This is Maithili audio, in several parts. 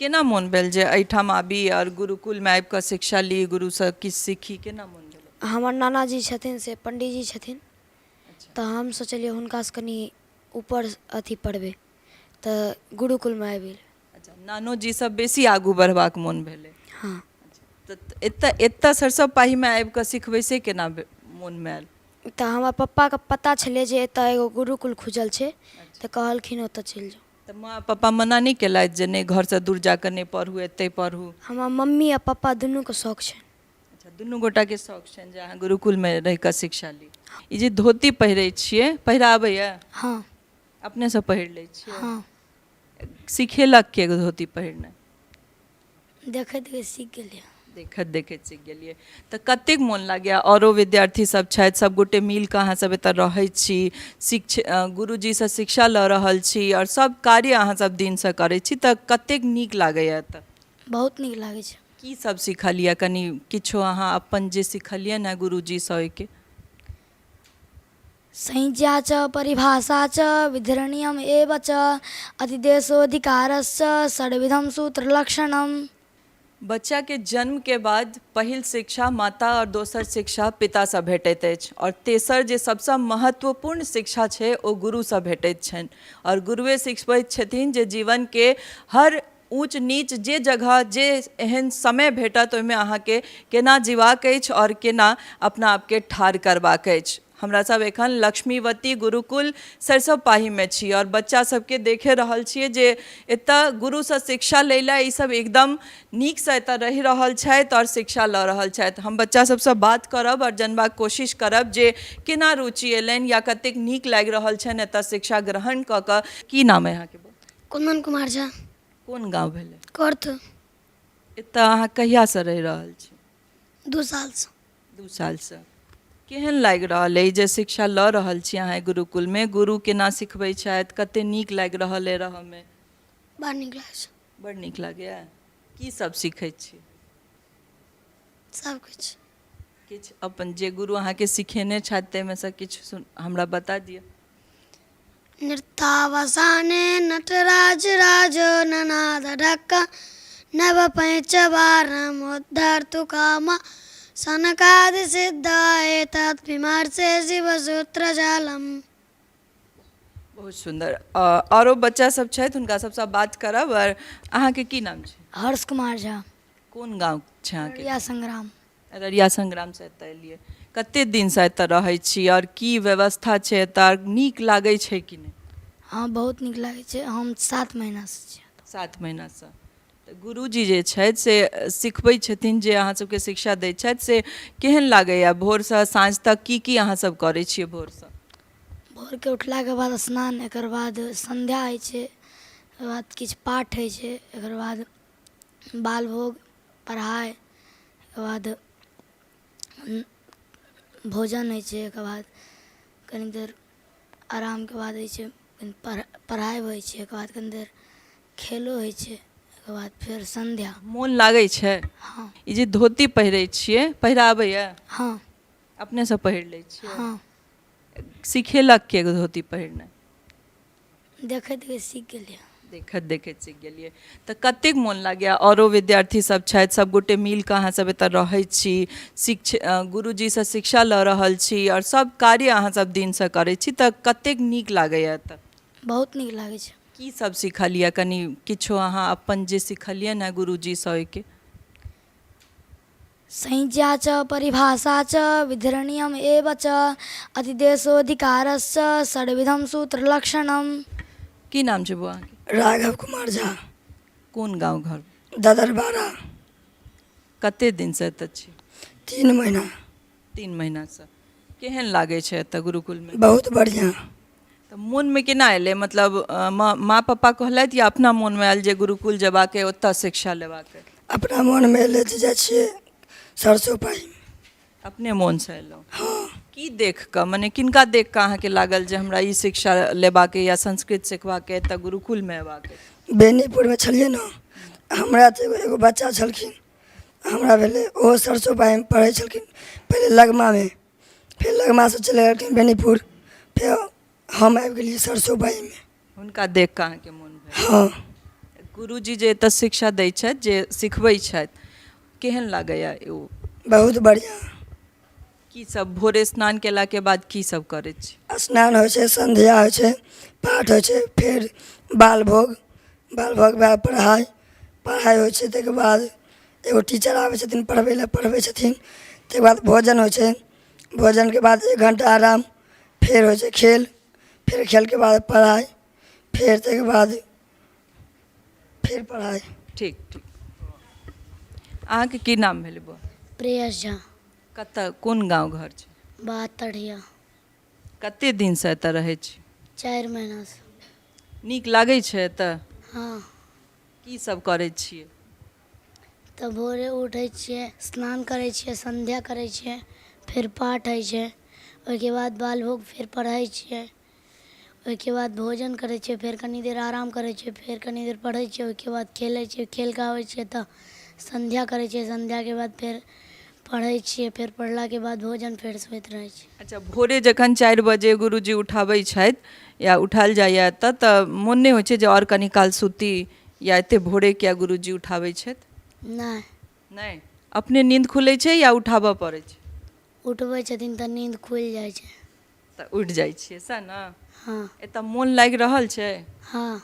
केना मोन भेल जे एहिठाम आबी आओर गुरुकुलमे आबि कऽ शिक्षा ली, गुरुसँ किछु सीखी, केना मोन भेल? हमर नानाजी छथिन से पण्डीजी छथिन, तऽ हम सोचलियै हुनकासँ कनि ऊपर अथी पढ़बै, तऽ गुरुकुलमे आबि गेलियै। अच्छा, नानोजी सँ बेसी आगू बढ़बाक मोन भेलै? हँ। तऽ एतऽ एतऽ सरिसब पाहीमे आबि कऽ सिखबै से केना मोनमे आयल? तऽ हमर पप्पाके पता छलै जे एतऽ एगो गुरुकुल खुजल छै, तऽ कहलखिन ओतऽ चलि जाउ। तऽ माँ पप्पा मना नहि केलथि जे नहि, घरसँ दूर जा कऽ नहि पढ़ू, एतहि पढ़ू? हमर मम्मी आ पप्पा दुनूके शौक छनि। अच्छा, दुनू गोटाके शौक छनि जे अहाँ गुरुकुलमे रहि कऽ शिक्षा ली। ई जे धोती पहिरै छियै, पहिरा आबैए? हँ। अपनेसँ पहिर लै छियै? हँ। सिखेलक के धोती पहिरनाइ? देखैत देखैत सीख गेलियै। देखैत देखैत सीख गेलियै। तऽ कतेक मोन लागैए? आओरो विद्यार्थी सब छथि, सब गोटे मिल कऽ अहाँ सब एतऽ रहै छी, गुरुजीसँ शिक्षा लऽ रहल छी आओर सब कार्य अहाँ सब दिनसँ करै छी, तऽ कतेक नीक लागैए एतऽ? बहुत नीक लागै छै। की सब सिखलियै? कनि किछो अहाँ अपन जे सिखलियै ने गुरुजीसँ ओहिके। संज्ञा च परिभाषा च विधरणीयम एव च अतिदेशोऽधिकारश्च षड्विधं सूत्रलक्षणम्। बच्चाके जन्मके बाद पहिल शिक्षा माता आओर दोसर शिक्षा पितासँ भेटैत अछि आओर तेसर जे सभसँ महत्वपूर्ण शिक्षा छै ओ गुरुसँ भेटैत छनि आओर गुरुए सिखबैत छथिन जे जीवनके हर ऊँच नीच जे जगह जे एहन समय भेटत ओहिमे अहाँके केना जीबाक अछि आओर केना अपना आपके ठाढ़ करबाक अछि। हमरा सब एखन लक्ष्मीवती गुरुकुल सरिसब पाहीमे छी आओर बच्चा सबके देखे रहल छियै जे एतऽ गुरुसँ शिक्षा लै लए ई सब एकदम नीकसँ एतऽ रहि रहल छथि आओर शिक्षा लऽ रहल छथि। हम बच्चा सबसँ बात करब आओर जनबाक कोशिश करब जे केना रुचि एलनि या कतेक नीक लागि रहल छनि एतऽ शिक्षा ग्रहण कऽ कऽ। की नाम अइ अहाँके? कुन्दन कुमार झा। कोन गाँव भेलै? कर्थ। एतऽ अहाँ कहियासँ रहि रहल छी? 2 सालसँ। 2 सालसँ। केहन लागि रहल अइ जे शिक्षा लऽ रहल छी अहाँ गुरुकुलमे? गुरु केना सिखबै छथि? कते नीक लागि रहल अइ रहऽमे? बड़ नीक लागै छै। बड़ नीक लागैए। की सब सीखै छी? सब किछु। किछु अपन जे गुरु अहाँके सिखेने छथि ताहिमे सँ किछु हमरा बता दिअ। नृत्तावसाने नटराज राजो ननाद ढक्का नव पैंचवारम उद्धर्तु कामा सनकादि सिद्धा एतत् विमर्शे शिवसूत्रजालम्। बहुत सुन्दर। आरो बच्चा सब छथि, हुनका सबसँ बात करब। आओर अहाँके की नाम छै? हर्ष कुमार झा। कोन गाँव छै अहाँके? अररिया संग्राम। अररिया संग्रामसँ एतऽ एलियै। कते दिनसँ एतऽ रहै छी आओर की व्यवस्था छै एतऽ, नीक लागै छै कि नहि? हँ, बहुत नीक लागै छै। हम 7 महीनासँ छियै। 7 महीनासँ। तऽ गुरुजी जे छथि से सिखबै छथिन, जे अहाँ सबके शिक्षा दै छथि से केहन लागैए? भोरसँ साँझ तक की की अहाँ सब करै छियै भोरसँ? भोरके उठलाके बाद स्नान, एकर बाद सन्ध्या होइ छै, एकर बाद किछु पाठ होइ छै, एकर बाद बालभोग, पढ़ाइ, एकर बाद भोजन होइ छै, एकर बाद कनि देर आरामके बाद होइ छै पढ़ाइ होइ छै, एकर बाद कनि देर खेलो होइ छै, एकर बाद फेर सन्ध्या। मोन लागै छै? हँ। ई जे धोती पहिरै छियै, पहिरा आबैए? हँ। अपनेसँ पहिर लै छियै? हँ। सिखेलक के धोती पहिरनाइ? देखैत देखैत सीख गेलियै। देखैत देखैत सीख गेलियै। तऽ कतेक मोन लागैए? आओरो विद्यार्थी सब छथि, सब गोटे मिल कऽ अहाँ सब एतऽ रहै छी, गुरुजीसँ शिक्षा लऽ रहल छी आओर सब कार्य अहाँ सब दिनसँ करै छी, तऽ कतेक नीक लागैए एतऽ? बहुत नीक लागै छै। की सब सिखलियै? कनि किछो अहाँ अपन जे सिखलियै ने गुरुजीसँ ओहिके। संज्ञा च परिभाषा च विधरणीयम एव च अतिदेशोऽधिकारश्च षड्विधं सूत्रलक्षणम्। की नाम छै बौआ अहाँके? राघव कुमार झा। कोन गाँव घर? ददरबाड़ा। कते दिनसँ एतऽ छी? 3 महीना। 3 महीनासँ। केहन लागै छै एतऽ गुरुकुलमे? बहुत बढ़िआँ। तऽ मोनमे केना एलै, मतलब माँ पप्पा कहलथि या अपना मोनमे आयल जे गुरुकुल जेबाक अइ, ओतऽ शिक्षा लेबाक अइ? अपना मोनमे एलै जे जाइ छियै सरसो पाही। अपने मोनसँ एलहुँ? हँ। की देख कऽ, मने किनका देख कऽ अहाँके लागल जे हमरा ई शिक्षा लेबाक अइ या संस्कृत सिखबाक अइ, एतऽ गुरुकुलमे अयबाक अइ? बेनीपुरमे छलियै ने, हमरा तऽ एगो बच्चा छलखिन, हमरा भेलै ओहो सरसो पाहीमे पढ़ै छलखिन पहिले लगमामे, फेर लगमासँ चलि गेलखिन बेनीपुर, फेर हम आबि गेलियै सरसो पाहीमे। हुनका देख कऽ अहाँके मोन भेल? हँ। गुरुजी जे एतऽ शिक्षा दै छथि, जे सिखबै छथि, केहन लागैए ओ? बहुत बढ़िआँ। की सब भोरे स्नान केलाके बाद की सब करै छी? स्नान होइ छै, सन्ध्या होइ छै, पाठ होइ छै, फेर बाल भोग, बाल भोगके बाद पढ़ाइ, पढ़ाइ होइ छै, ताहिके बाद एगो टीचर आबै छथिन पढ़बै लए, पढ़बै छथिन। ताहिके बाद भोजन होइ छै, भोजनके बाद एक घण्टा आराम, फेर होइ छै खेल, फेर खेलके बाद पढ़ाइ, फेर ताहिके बाद फेर पढ़ाइ। ठीक ठीक। अहाँके की नाम भेलै बौआ? प्रेयस झा। कतऽ, कोन गाँव घर छै? बातढ़िया। कते दिनसँ एतऽ रहै छी? 4 महीनासँ। नीक लागै छै एतऽ? हँ। की सब करै छियै? तऽ भोरे उठै छियै, स्नान करै छियै, सन्ध्या करै छियै, फेर पाठ होइ छै, ओहिके बाद बाल भोग, फेर पढ़ै छियै, ओहिके बाद भोजन करै छियै, फेर कनी देर आराम करै छियै, फेर कनी देर पढ़ै छियै, ओहिके बाद खेलै छियै, खेल कऽ आबै छियै तऽ सन्ध्या करै छियै, सन्ध्याके बाद फेर पढ़ै छियै, फेर पढ़लाके बाद भोजन, फेर सुति रहै छियै। अच्छा, भोरे जखन 4 बजे गुरुजी उठाबै छथि या उठायल जाइए एतऽ, तऽ मोन नहि होइ छै जे आओर कनी काल सुती या एते भोरे किया गुरुजी उठाबै छथि? नहि। नहि? अपने नींद खुलै छै या उठाबऽ पड़ै छै? उठबै छथिन तऽ नींद खुलि जाइ छै। तऽ उठि जाइ छियै, सएह ने? हँ। एतऽ मोन लागि रहल छै? हँ।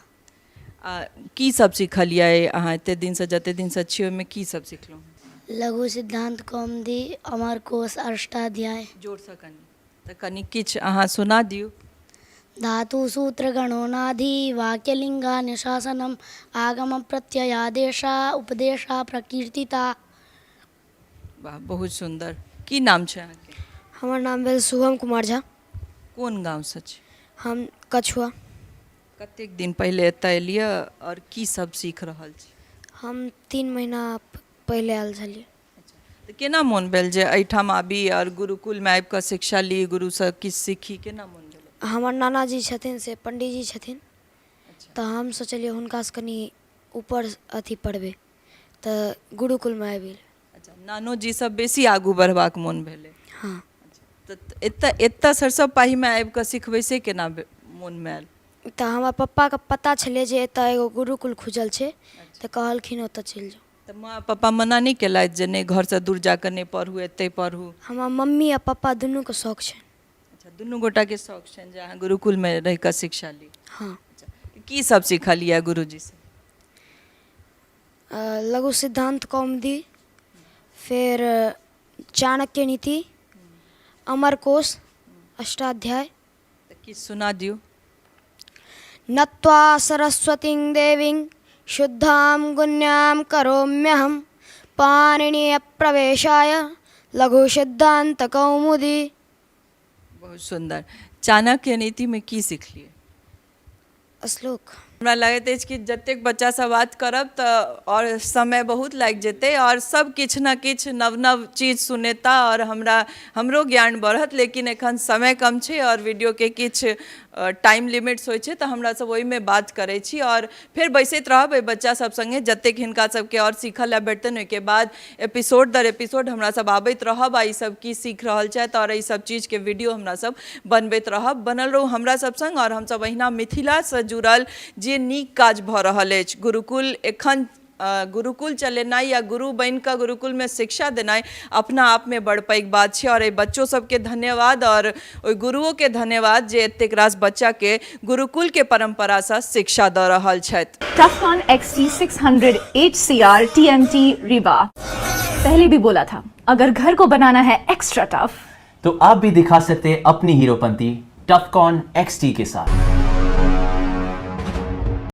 आ की सब सिखलियै अहाँ एते दिनसँ, जते दिनसँ छियै ओहिमे की सब सिखलहुँ? लघु सिद्धांत कौमुदी, अमर कोश, अष्टाध्याय। जोरसँ कनि, तऽ कनि किछु अहाँ सुना दियौ। धातु सूत्र गणोनाधि वाक्यलिंगा निशासनम आगम प्रत्ययादेशा उपदेशा प्रकीर्तिता। वाह, बहुत सुन्दर। की नाम छै अहाँके? हमर नाम भेल शुभम कुमार झा। कोन गाँवसँ छी? हम कछुआ। कतेक दिन पहिले एतऽ एलियै आओर की सब सीख रहल छी? हम 3 महीना पहिले आयल छलियै। तऽ केना मोन भेल जे एहिठाम आबी आओर गुरुकुलमे आबि कऽ शिक्षा ली, गुरुसँ किछु सीखी, केना मोन भेल? हमर नानाजी छथिन से पंडीजी छथिन, तऽ हम सोचलियै हुनकासँ कनि ऊपर अथी पढ़बै, तऽ गुरुकुलमे आबि गेलियै। अच्छा, नानोजी सँ बेसी आगू बढ़बाक मोन भेलै? हँ। तऽ एतऽ सरिसब पाहीमे आबि कऽ सिखबै से केना मोनमे आयल? तऽ हमरा पप्पाके पता छलै जे एतऽ एगो गुरुकुल खुजल छै, तऽ कहलखिन ओतऽ चलि जाउ। तऽ माँ पापा मना नहि केलथि जे नहि घरसँ दूर जाकऽ नहि पढ़ू, एतहि पढ़ू? हमरा मम्मी आ पप्पा दुनूके शौक छनि। अच्छा, दुनू गोटाके शौक छनि जे अहाँ गुरुकुलमे रहि कऽ शिक्षा ली। हँ। अच्छा, की सब सिखलियै गुरुजीसँ? लघु सिद्धांत कौमुदी, फेर चाणक्य नीति, अमर कोश, अष्टाध्याय। तऽ किछु सुना दियौ। नत्वा सरस्वतीं देवीं शुद्धां गुण्यां करोम्यहं पाणिनीय प्रवेशाय लघु सिद्धांत कौमुदी। बहुत सुन्दर। चाणक्य नीतिमे की सिखलियै? श्लोक। हमरा लगैत अछि कि जतेक बच्चासँ बात करब तऽ आओर समय बहुत लागि जेतै आओर सब किछु ने किछु नव नव चीज सुनेता आओर हमरो ज्ञान बढ़त, लेकिन एखन समय कम छै आओर वीडियोके किछु टाइम लिमिट्स होइ छै, तऽ हमरा सब ओहिमे बात करै छी आओर फेर बैसैत रहब एहि बच्चा सब सङ्गे जतेक हिनका सबके आओर सीखऽ लए भेटतनि। ओहिके बाद एपिसोड दर एपिसोड हमरा सब आबैत रहब आ ई सब की सीख रहल छथि आओर एहि सब चीजके वीडियो हमरा सब बनबैत रहब। बनल रहू हमरा सब सङ्ग आओर हमसब अहिना मिथिलासँ जुड़ल जे नीक काज भऽ रहल अछि, गुरुकुल एखन गुरुकुल चलेनाइ या गुरु बनि कऽ गुरुकुलमे शिक्षा देनाइ अपना आपमे बड़ पैघ बात छै आओर एहि बच्चो सबके धन्यवाद आओर ओहि गुरुओके धन्यवाद जे एतेक रास बच्चाके गुरुकुलके परम्परासँ शिक्षा दऽ रहल छथि। Tufcon XT600 HCR TMT Rewa। पहले भी बोला था, अगर घर को बनाना है एक्स्ट्रा टफ तो आप भी दिखा सकते हैं अपनी हीरोपंती टफकॉन XT के साथ।